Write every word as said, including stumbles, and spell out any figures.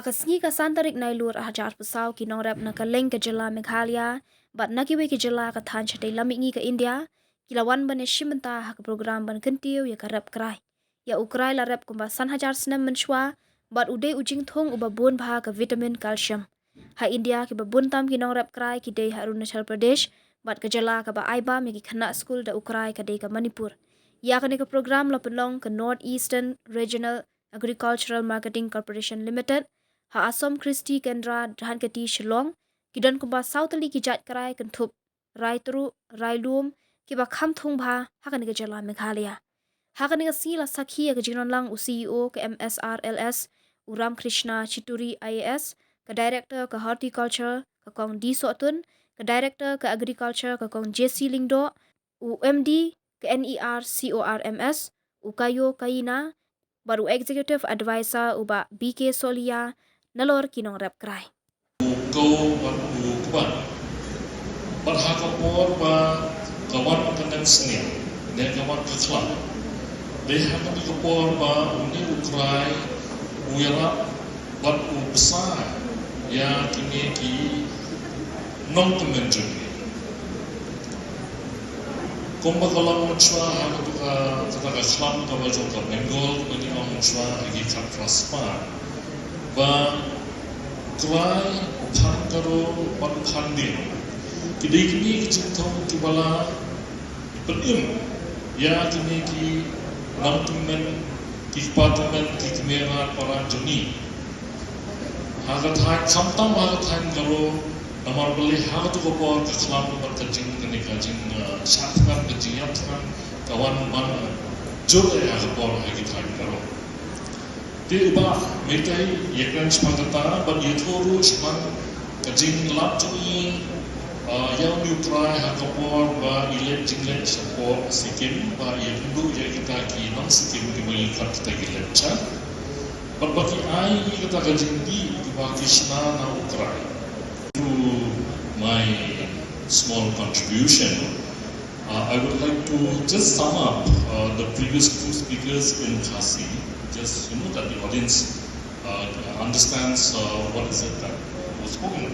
Ka sngi ka san tarik Nailur ar hajar arphew saw, ki nongrep na kylleng ka jylla Meghalaya bad na kiwei ki jylla ka thaiñ shatei lam mihngi ka India ki la wan ban ïashim bynta ha ka program ban kyntiew ïa ka rep krai. Ïa u krai la rep kumba san hajar snem mynshuwa bad u dei u jingthung uba bun bha ka vitamin calcium. Ha India, kiba bun tam ki nongrep krai ki dei ha Arunachal Pradesh, bad ka jylla kaba ai bam ïa ki khynnah skul da u krai ka dei ka Manipur. Ïa kane ka program la pynlong ka North Eastern Regional Agricultural Marketing Corporation Limited ha Assam Kristi Kendra, Dhankheti, Shillong. Ki don kumba saw tylli ki jait krai kynthup Raitru, Railum, kiba kham thung bha ha kane ka jylla Meghalaya. Ha kane ka sngi la sakhi ïa ka jingdonlang u C E O ka M S R L S, u Ramkrishna Chituri I A S, ka Director ka Horticulture, ka Kong D Sohtun, ka Director ka Agriculture, ka Kong J C Lyngdoh, u M D ka N E R C O R M S, u Kayo Kaina, bad u Executive Advisor, u Bah B K Solia, nalor ki nongrep krai. U Kaw bad u Kbat. Bad ha ka por ba ka wan ka dang sniang, ne ka wan ka khlam, dei ha ka por ba une u krai u ïarap bad u bsa ïa kine ki nongkmen jong ngi. Kumba ka long mynshuwa ha kata ka, kata ka khlam kaba jong ka Bengal, kaba ngi ong mynshuwa ha ki khatphra spah, ba krai, u phan karo bad u phan dieng, ki dei kine ki jingthung kiba la pynim ïa kine ki nongkmen, ki kpa kmen, ki kmie rat para jong ngi. Ha ka thaiñ, khamtam ha ka thaiñ Garo, namar balei ha katu ka por ka khlam bad ka jing, kane ka jing, eh, shah thngan, ka jingïap thngan ka wan ban jur eh ha ka por ha ki thaiñ Garo. Te u Bah Meitai ïa kren shaphang kata bad ïathuh ruh shaphang ka jinglap jong i, ah, ïa une u krai ha ka por ba i leit jingleit shapoh Sikkim, ba i ïakynduh ïa kita ki nong Sikkim kiba ngi khot kita ki Lepcha. Bad ba ki ai ïa kata ka jingdih kiba ki shna na u krai. Through my small contribution, uh, I would like to just sum up, uh, the previous two speakers in Khasi, just, you know, that the audience, uh, understands, uh, what is it that was spoken.